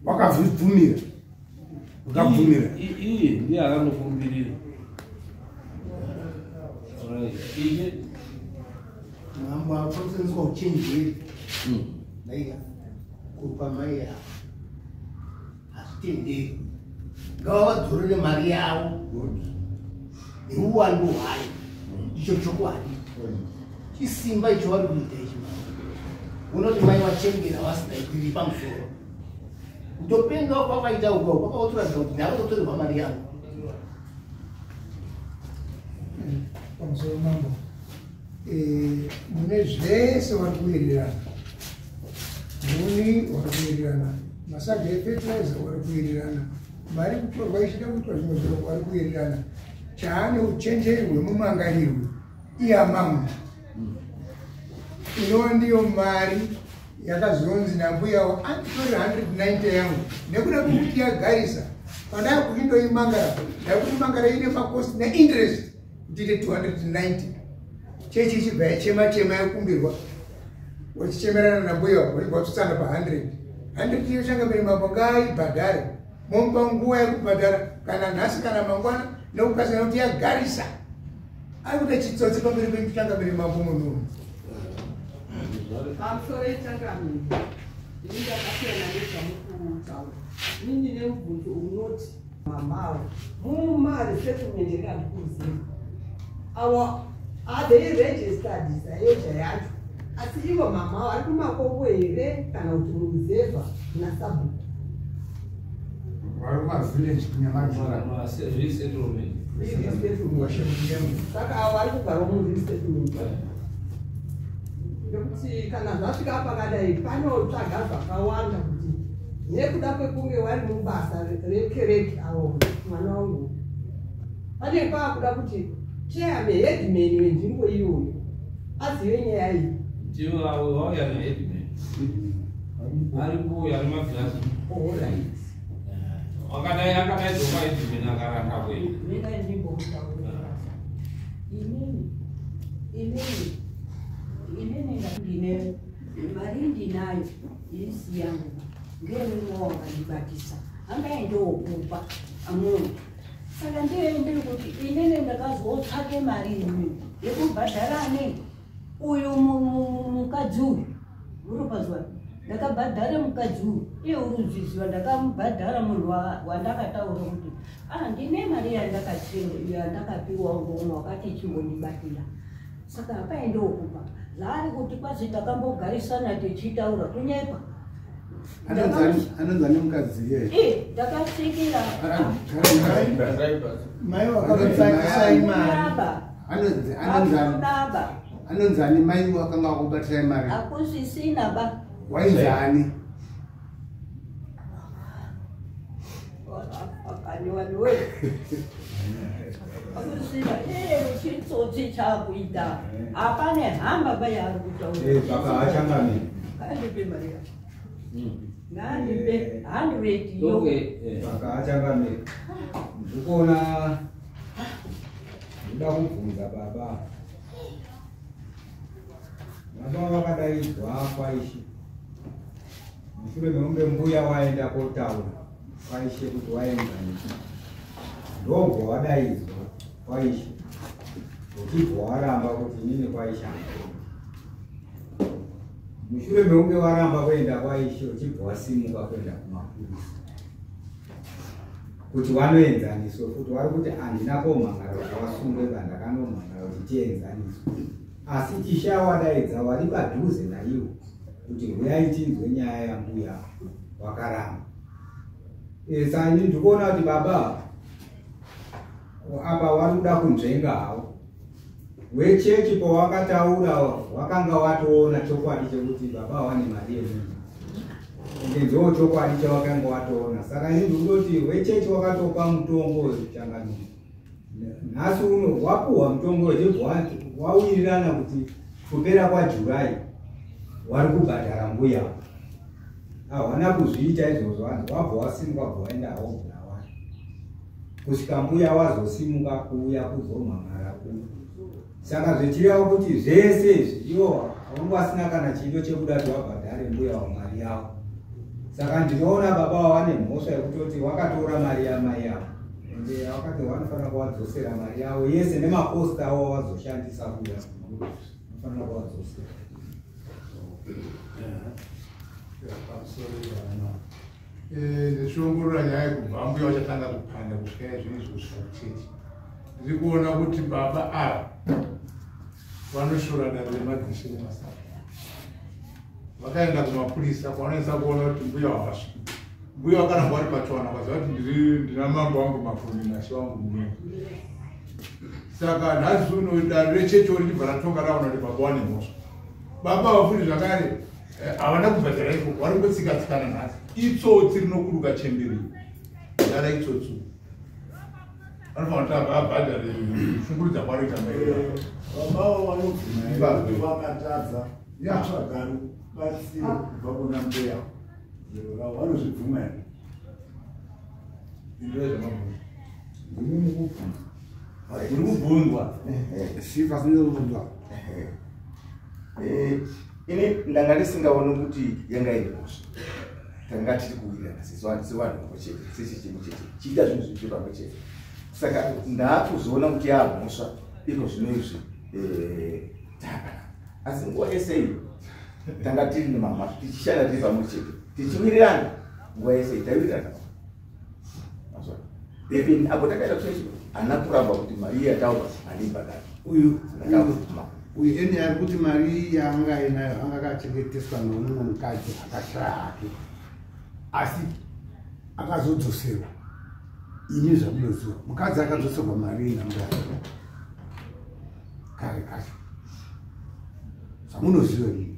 Wakazvibvumira, wakabvumira. Iye ndiye akandokumbirira. Right. Iye Mambo, aposenzwa uchenjeri naika kupa mai yavo hazvitenderi. Ngavavadzorere mari yavo neuwandu hwayo. Icho chokwadi chisimba icho vari kuita ichi. Unoti mai wachengera vasina iri pamusoro, kutopenga kwakaita uko kwakautoratidza kuti ndakatotorerwa mari yangu. Pamusoro mambo, mune zvese vari kuwirirana, huni vari kuwirirana, masaga efetiraiza vari kuwirirana, mari kutorwa ichida kuitwa zvimwe zviro vari kuwirirana. Chaane uchenjeri hwemumangarirwe iamount inova ndiyo mari yakazonzi nambuyawo anditori 190 yangu, nekuda kwekuti yagarisa pandaya kuindoimangara, ndakuti mangara ine macost neinterest kuti ite 290. Chechi ichibva yachema chema yakumbirwa, wachichemerana nambuya wachibva watosana pa100. 100 iyo changamire mambo ngaaibhadhare, momupa nguva yekubhadhara kana nhasi kana mangwana, nekukasira kuti yagarisa. Ari kuita chitsotsi pamberi pechangamire mambo munhu uyu. Pamusoro yechangamire, ini ndakasiyana nezvamukutaura. Ini ndine mubvunzo unoti mamawo mumaresettlement ekandikuziva avo, are they registered ZAOGA yacho? Asi ivo mamawo ari kumakoko here kana kuti muruzevha nasabhuku? Vari kumavillage kuNyamadzira. Resettlement. Saka avo vari kugarawo muresettlement, nekuti kana zvasvika pakadai panotsvaga zvakawanda, kuti nekuda kwekunge vari mubasa rekereke avo, mwana wangu, pane paakuda kuti chairman, headman wenzvimbo iyoyo azive nyaya iyi. Ndivo avo vauya naheadman, aripo uyo ane magirasi. Alright. Wakadai akadaidzwa kwaheadman, akaramba kuenda. Mina ndimbotaura inini ndine mari ndinayo isi yangu, ngemumwe wakandibatisa angaendokupa amunhu. Saka ndiye ndiri kuti inini ndakazotsvake mari inini yekubhadhara nei uyu mukadzi uyu uri pazuva. Ndakabhadhara mukadzi uyu, iye uri kuzviziva. Ndakamubhadhara munhu wandakataura kuti ah, ndine mari yandakapiwa ngomwe wakati chimbondibatira, saka hapaendokupa. Zvaari kuti kwazi takambogarisana tichitaura, kunyepa. Anonzi ane mukadzi iye? Eh, ndakatsikira. Mai wakamubatisai mari. Baba. Anonzi anonzi Baba. Anonzi ani mai wakanga wakubatirai mari? Akusisina ba. Wainzi ani? Akaniwaniwe akusina iye chitsotsi chakuita, hapane hamba bayari kutaura. Saka achangamira. Ngandipe mari yacho, ngandipe 100 yo. Okay. Saka achangamira, ndikuona ndoda kubvunza baba. Baba vakadaidzwa kwaishe mushure mekunge mbuya waenda kotaura kwaishe kuti waenzanisa, ndobva wadaidzwa kwaishe, uchibva waramba kuti inini kwaishe handiendi. Mushure mekunge waramba kuenda kwaishe, uchibva wasimuka kuenda kumapurisa kuti wanoenzaniswe futi. Wari kuti handina komhangara kuti wasungwe, bandakanomhangara kuti tienzaniswe, asi ishe wadaidza wari padhuze naiwo kuti huyai tinzwe nyaya yambuya, wakaramba. Saka ini ndikuona kuti baba apa wari kuda kunzvenga hawo. Wechechi pawakataura wakanga watoona chokwadi chekuti baba wane mari yemunhu, ende ndo chokwadi chawakanga watoona. Saka ini ndikutoti wechechi wakatopa mutongo changamiro. Nhasi uno wapuhwa mutongo, wechibva wawirirana kuti kupera kwaJuly wari kubhadhara mbuya. Hawana kuzviita izvozvo, hanzi wabva wasimuka, wabva waenda hawo Bulawayo kusvika mbuya wazosimuka kuuya kuzomhan'ara kuno. Saka zvichireva kuti zvese izvi ivo vanga vasina kana chido chekuda kuti vabhadhare mbuya wamari yavo. Saka ndinoona baba vava nemhosva yekutoti wakatora mari yamai yavo, ende wakati vanofanira kuvadzosera mari yavo yese nemakosta avo vazoshandisa kuya, vanofanira kuvadzosera. Pamusoro ivana, ndichiongorora nyaya yekubva mbuya vachatanga kupanda kusvika izvinizvi, kusvika kuchechi, ndiri kuona kuti baba ava vanoshora dare remadzishe nemasaka. Vakaenda kumapurisa kwavanoisa kuona kuti mbuya wakasvika, mbuya vakaramba vari pachiwana, kwaziva kuti ndiri ndina mambo wangu Mafumi nashe wangu mumwe. Saka nhasi uno dare rechechi richibva ratonga, raona kuti baba wane mhosva. Baba vafundi zvakare havana kubhadhara ikoko, vari kungotsika-tsikana. Nhasi itsotsi rinokuruka chemberi dara, itsotsi. Vanofanira kuti abhadhare kushungurudza kwaroita mai. Vabavo vanobvuma kuti vakatadza kutsvaga rubatsiro kubva kuna mbuya zero ravo, vanozvibvuma here? Ndozvamabvunza. Ndimi mukubvunza. Uri kubvunzwa. Sifa sinozobvunzwa. Ini ndanga ndisingaoni kuti yanga iri mhosva. Tanga tiri kuwirirana sevanhu pamwe chete, sechechimwe chete, chiita zvinhu zviri pamwe chete. Saka ndaakuzoona kuti yaamhosva iko zvino izvi taapana. Asi nguva yese iyi tanga tiri nemama tichishanda tiri pamwe chete tichiwirirana nguva yese iyi taiwirirana. Even apo takaenda kuchechi haana kuramba kuti mari iyi yataurwa handibhadhari. Uyu uyu eni ari kuti mari yaanga ainayo anga akachengeteswa noumwe mukadzi akashaya hake, asi akazodzoserwa. Ini zvamunoziva, mukadzi akadzoserwa mari inambuya kare kacho, zvamunoziva ini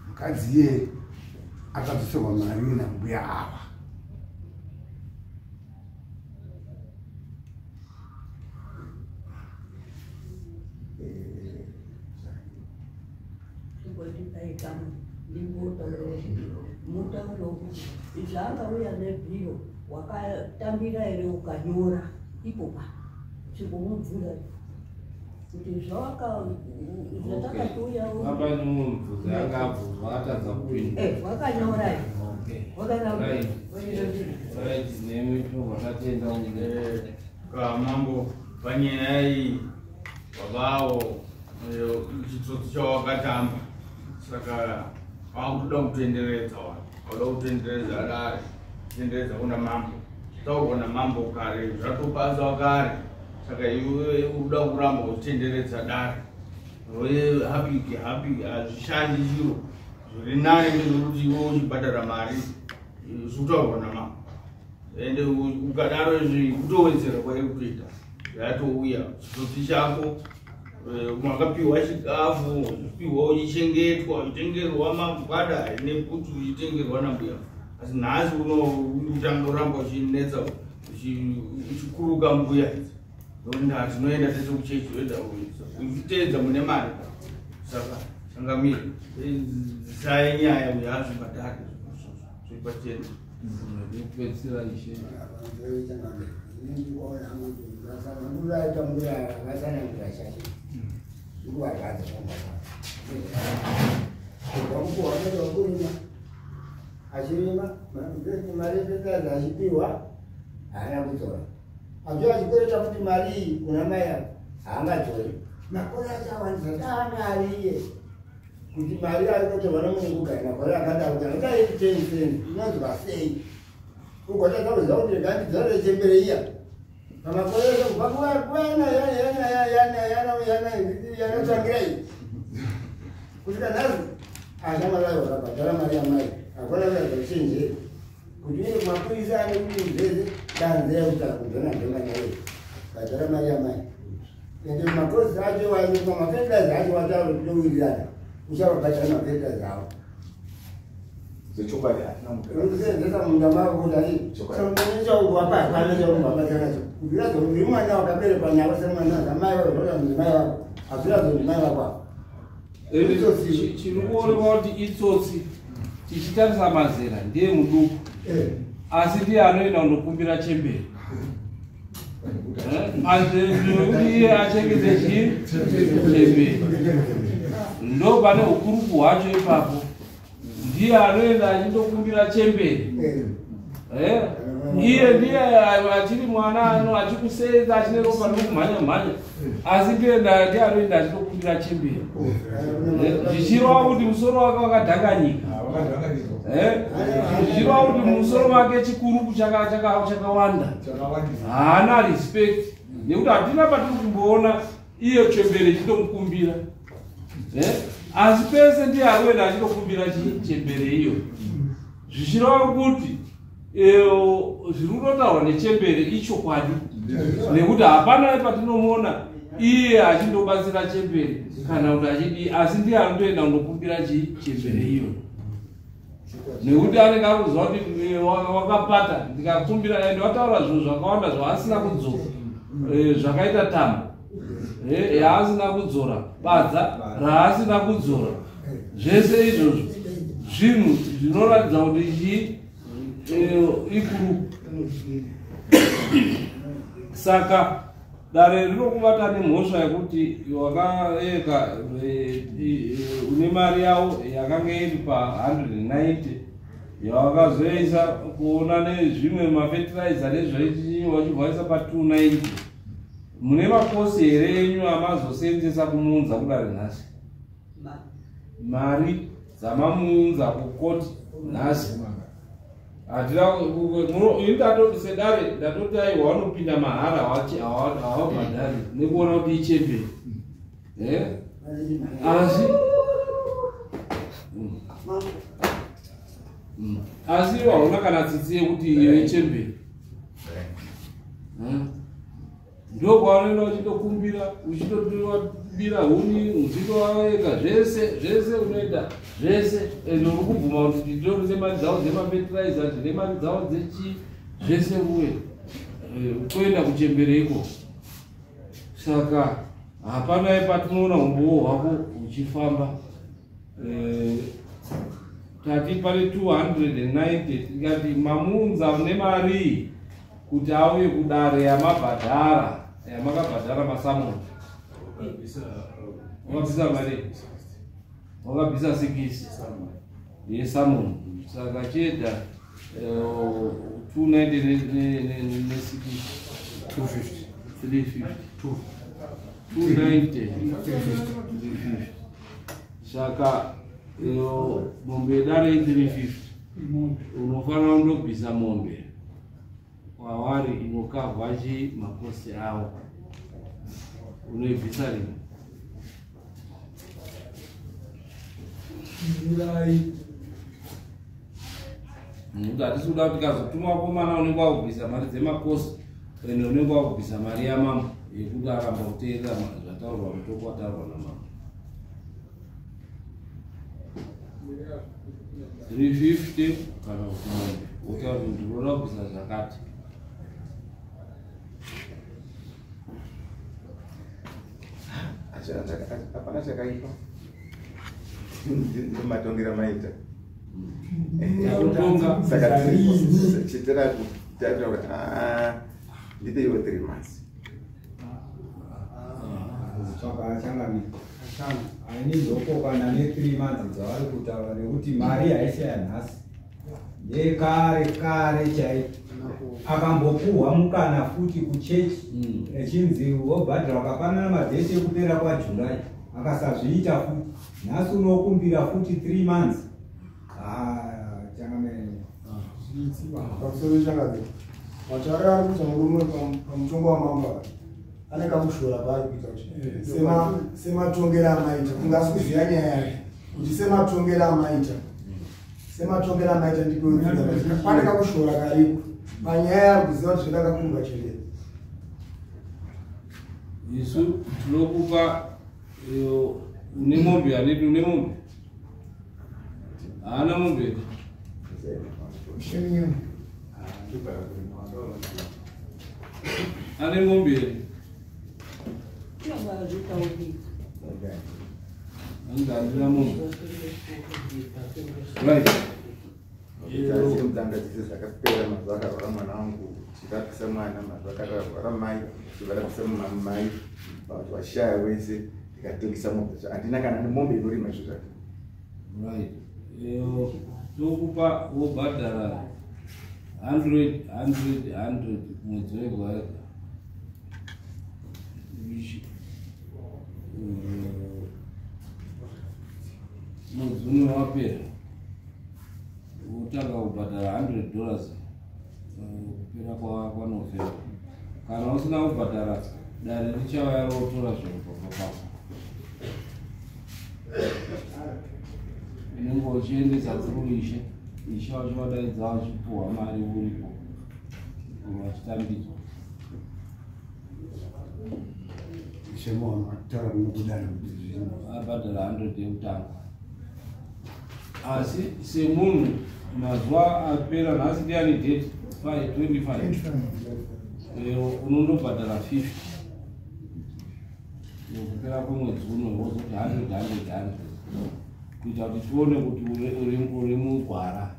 mukadzi iye akadzoserwa mari nambuya ava. Zvaakauya nebhiro wakatambira here ukanyora ipopa chingomubvunza kuti zvatakatouya wakanyora Mambo, panyaya iyi babawo chitsotsi chawakatamba, saka wakutoda kutenderedza wani, wauda kutenderedza dare, kutenderedza kuna mambo, taurwa namambo kare zvatopaswa kare, saka iwe uda kuramba uchitenderedza dare habiki habiki, hazvishandi chiro. Zviri nani ndezvekuti iwe uchibhadhara mari zvekutaurwa namambo, ende ukadaro izvi kutowedzera kwairi kutoita yatouya chitsotsi chako. Makapiwa chikafu, uchipiwa uchichengetwa, uchitengerwa magwada nebhutsu, uchitengerwa nambuya, asi nhasi unotangoramba uchinetsa uchikuruka mbuya idzi. Nda tinoenda tese kuchechi, oenda uchiteedza mune mari. Saka changamire, zisai nyaya uyo azvibhadhare zviri pachena. Kupedzisira ishe. Nduraita mbuya vasanangura chake ndikuvarwadza kubva kupuwa kurima achirima mari yepetazi achipiwa haana kudzora, acho achikwereta kuti mari iyi kuna mai avo haangadzori. Makore achawandisa taanga ariye kuti mari arikutorwa nomunhu kugara makore akadaro, kana dai 10 cents inonzwa sei ugotadza kuziva kuti rega ndidzorere chembere iya pamakore ese kubva kuyana yana yana yana yana yanotangira iyi kusvika nhasi. Ashamwari vayo vakabhadhara mari yamai, hakuna kuratidza uchenjeri kuti uye mapurisa ane kuti zvese danzira kuti akuzona ndemanyaya, bhadhara mari yamai. Ende makosi acho mafetiraiza acho wataura tinowirirana, uchavabhadhara mafetiraiza avo. Zvechokwadi hatina kusenzesa munda mavo kuti ati chaurwapa hapana chaurwapa nacho kubvira uri mwana wakaberekwa navo semwana zamai vako ndimai vako hazviradzo ndimai vako avo. Chiri kuonekwa kuti itsotsi, tichitarisa mazera, ndiye muduku, asi ndiye anoenda kundokumbira chembere nekuti iye achengete chii chembere. Ndo pane ukuruku hwacho ipapo, ndiye anoenda achindokumbira chembere. Iye ndiye achiri mwana ano achikusenza achine ropa rinokumhanya mhanya, asi ndiye ndiye anoenda achitokumbira chembere, zvichireva kuti musoro wake wakadhakanyika, zvichireva kuti mumusoro make chikuruku chakawanda, haana respect, nekuti hatina patiri kumboona iye chembere ichitomukumbira, asi pese ndiye ari kuenda achitokumbira chembere iyo, zvichireva kuti zviri kutotaurwa nechembere ichokwadi, nekuti hapana patinomuona iye achindobatsira chembere kana kuti achidii, asi ndiye anotoenda kundokumbira chembere iyo, nekuti anenge akuziva kuti wakapata ndikakumbira. Ende wataura zvinhu zvakawanda zvaasina kudzora, zvakaita tambo yaasina kudzora, badza raasina kudzora, zvese izvozvo zvinhu zvinoratidza kuti chii ikuru. Saka dare rinokubata nemhosva yekuti wakaeka une mari yavo yakanga iri pa190. Yawakazoisa kuona nezvimwe mafetiraiza nezvaichi wachibva waisa pa 290. Mune makosi here enyu amazosenzesa kumuunza kudare nhasi? Mari dzamamuunza kukoti nhasi hatina ini ndatoti sedare ndatoti aiwa vanopinda mahara hawabhadhari nekuona kuti ichembere. Asi asi iwe hauna kana tsitsi yekuti iyo ichembere. Ndokwaanoenda uchitokumbira, uchitobira huni, uchitovaega zvese zvese unoita zvese, ende uri kubvuma kuti titorese mari dzavo dzemafetiraiza, tine mari dzavo dzechii zvese, uye kuenda kuchembere iko. Saka hapana patinoona umbowo hwako huchifamba. Tati pane 290 tikati mamuunza nemari kuti auye kudare yamabhadhara, yamakabhadhara masamoni. Wakabvisa mari, wakabvisa 6 yesamoni. Saka chieda 290 ne6 250 350 290 350. Saka mombe yedare i350, unofanira kundobvisa mombe kwavari inokavha chi makosi avo, unoibvisa rini? Nekuti hatisi kuda kuti kazotuma vakomana unenge wakubvisa mari dzemakosi, ende unenge wakubvisa mari yamambo yekuti aramba kuteerera zvataurwa, mutoko wataurwa namambo. 350 kana kuti mombe, wotaura kuti ndinoda kubvisa zvakati. Hapana chakaipa ndomatongera maita. Takutonga. Saka chitira kutaura, ndipeiwo 3 months. Tsvaka changamire, aini ndokokana ne3 months dzavari kutaura, nekuti mari haisi yanhasi, ndekare kare chaiko. Akambopuhwa mukana futi kuchechi echinzi wobhadhara, wakafanana madheti ekupera kwaJuly, akasazviita futi. Nhasi unokumbira futi 3 months. Ah, changamire. Pamusoro changamire, matauriro ari kuita murume pamutongo wamambo ane kamushora paari kuita kuti sematongero amaita, kungasi kuziva nyaya yake kuti sematongero amaita ndikuodzidza. Pane kakushora kariko panyaya yaari kuziva kuti zvendakakumba chembere. Isu tinokupa une mombe aneti, une mombe, haana mombe here? Ane mombe here? Hanzi handina mombe. Right. Mutanga dzese zvakapera, mazuva akarwara mwana wangu tichirapisa mwana, mazuva akarwara mai tichirapisa mai, vanhu vashaya wese, tikatengesa mombe. Handina kana nemombe inorima izvo zvake. Right. Tokupa wobhadhara 100 100 100 mwedzi wega wega. Mwedzi uno wapera wotanga kubhadhara $100 kupera kwaNovember. Kana usina kubhadhara, dare richauya rotora zvinhu pamba pako. Unenge uchiendesa through ishe, ishe vachivadaidza, vachipuhwa mari uripo, vachitambidzwa. Ishe mataura nokudaro kuti zvinhu Abhadhara 100 yekutanga, asi semunhu mazuva apera nhasi ndiani date? 5 25. Unondobhadhara 50 kupera kwemwedzi uno, wozoti 100 100 100 kuita kuti tione kuti uri mugwara.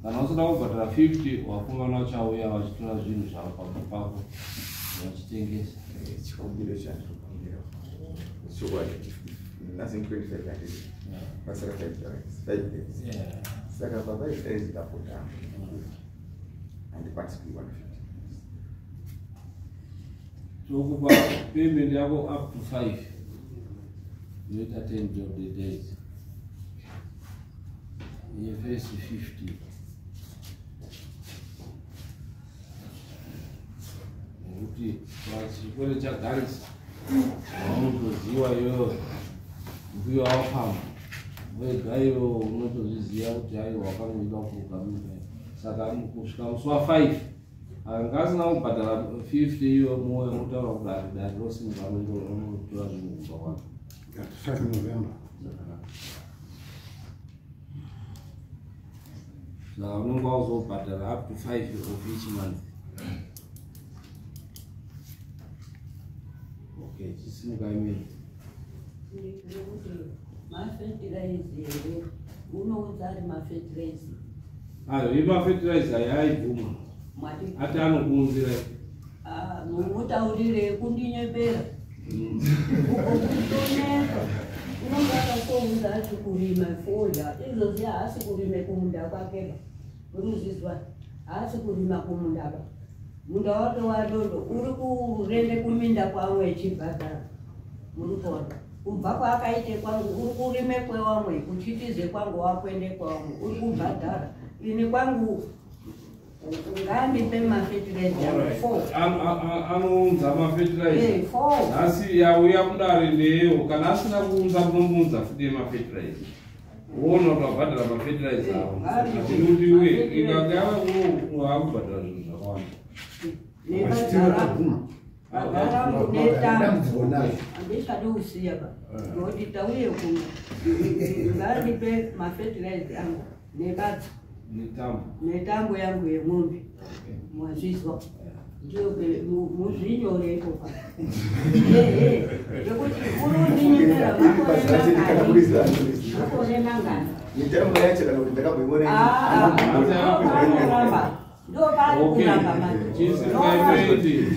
Kana usina kubhadhara 50, vakomana vachauya vachitora zvinhu zvavo pamba pako vachitengesa. Chikumbiro chandinokumbira chokwadi, nhasi 25, handiti? Pasara 5 days, 5 days. Yeah. Saka pa5 days ndapota, handikwanisi kuiwana 50. Tokupa payment yako up to 5, inoita 10 days yefirst 50, nekuti pachikore chagarisa waunotoziva iyoyo, mbuya wapamba wega iwo unotozviziva kuti aiwa, wakangoida kuruka mimba. Saka kusvika musi wa5 anga asina kubhadhara 50, iyo moyo mutaura kudare, dare rosimuka unotora zvinhu kumba kwake. 5 November. Saka unenge wauzobhadhara up to 5 of each month. Okay, chisimuka imei. Ndikuti mafetiraizi here? Unoudza ari mafetiraizi? Ayo, imafetiraizi ayo aibvuma. Mwati? Ati anokuunzirai. Ah, mumutaurire kundinyepera uko kutoneka. Unonga akatoudza ati kurima fodya izvozvi, haasi kurime kumunda kwakeba. Urikuzvizwa? Haasi kurima kumundaba, munda wake wadondo uri kurende kuminda kwamwe echibhadhara. Muri kuona kubva kwaakaite kwangu, uri kurime kwewamwe, kuchitize kwangu wakuende kwawamwe, uri kubhadhara. Ini kwangu ngandipe mafetiraizi yangu four. Anounza mafetiraizi. Four. Nhasi yauya kudare ndeyo. Kana asina kuunza, munomuunza futi yemafetiraizi, uona kuti wabhadhara mafetiraizi avo. Hatidi kuti iwe ikanga yava akubhadhara zvinhu zvakawanda. Nebhadhara netambo handisadi kusiya ba, nokuti tauye kuno. Ngandipe mafetiraizi angu nebadza. Netambo. Netambo yangu yemombe. Mwazvizwa? Ndiyo muzvinyore ikopa, ehe, ngekuti unondinyepera makore mangani? Mitambo yacho kana kuti ndakamboiona. Ndopaari kuramba, ndopaari kuramba manje. Chisimuka imei.